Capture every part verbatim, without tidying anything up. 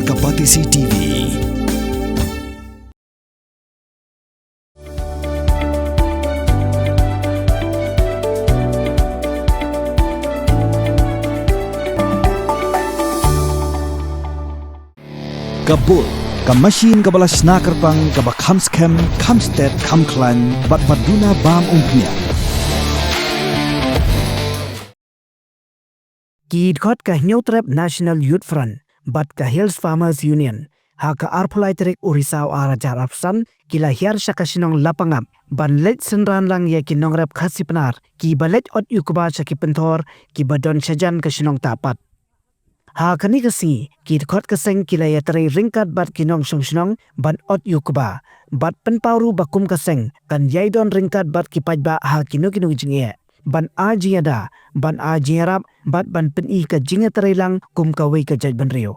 Ka Batesi T V. Ka Bull, ka machine kaba la shna kyrpang, kaba kham skhem, kham stet, kham khlaiñ, bad ba duna bam umphniang. Ki dkhot ka Hynñiewtrep National Youth Front bad ka Hills Farmers Union, ha ka arphew lai tarik u Risaw ar hajar arphew san, ki la hiar sha ka shnong Lapangap ban leit synran lang ïa ki nongrep Khasi Pnar kiba leit ot ïuh kba sha ki pynthor kiba don shajan ka shnong Tahpat. Ha kane ka sngi, ki dkhot ka seng ki la ïatrei ryngkat bad ki nongshong shnong ban ot ïuh kba, bad pynpaw ruh ba kum ka seng kan ïai don ryngkat bad ki paidbah ha kino kino ki jingeh, ban ai jingïada, ban ai jingïarap, bad ban pyni ka jingïatreilang kum kawei ka jaitbynriew.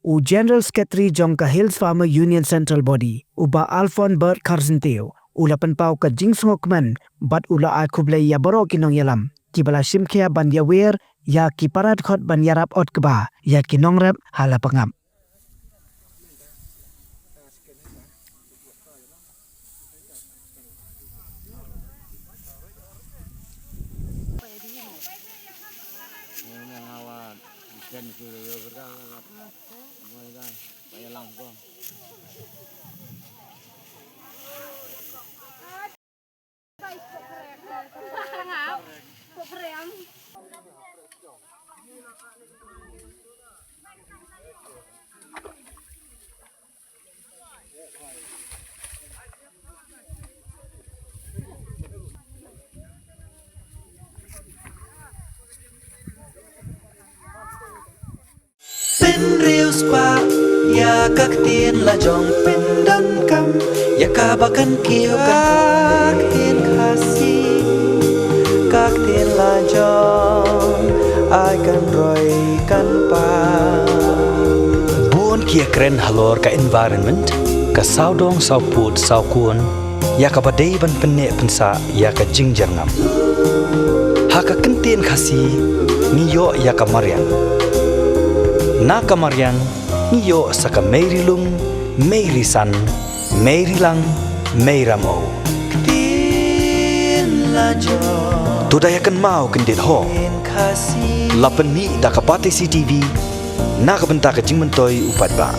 U General Secretary jong ka Hills Farmer Union Central Body, u Bah Alphonse Bert Kharsyntiew, u la pynpaw ka jingsngewkmen bad u la ai khublei ïa baroh ki nongïalam kiba la shimkhia ban ïawer ïa ki para dkhot ban ïarap ot kba ïa ki nongrep ha Lapangap. Pynriewspah ïa ka ktien lajong, pyndonkam ïa kaba kan kiew, ka ktien Khasi, ka ktien lajong, ai kan roi kan pang. Bun ki ïakren halor ka environment, ka sawdong sawpud sawkun, ïa kaba dei ban pynneh pynsah ïa ka jingjyrngam. Ha ka kyntien Khasi ngi ïoh ïa ka mariang. Na ka mariang ngi ïoh sa ka mei ri lum, mei ri san, mei ri lang, mei ram o. Ktien lajong. To da ïa kynmaw kyndit ho. Ktien Khasi. La pynmih da ka Batesi T V na ka bynta ka jingmyntoi u paidbah.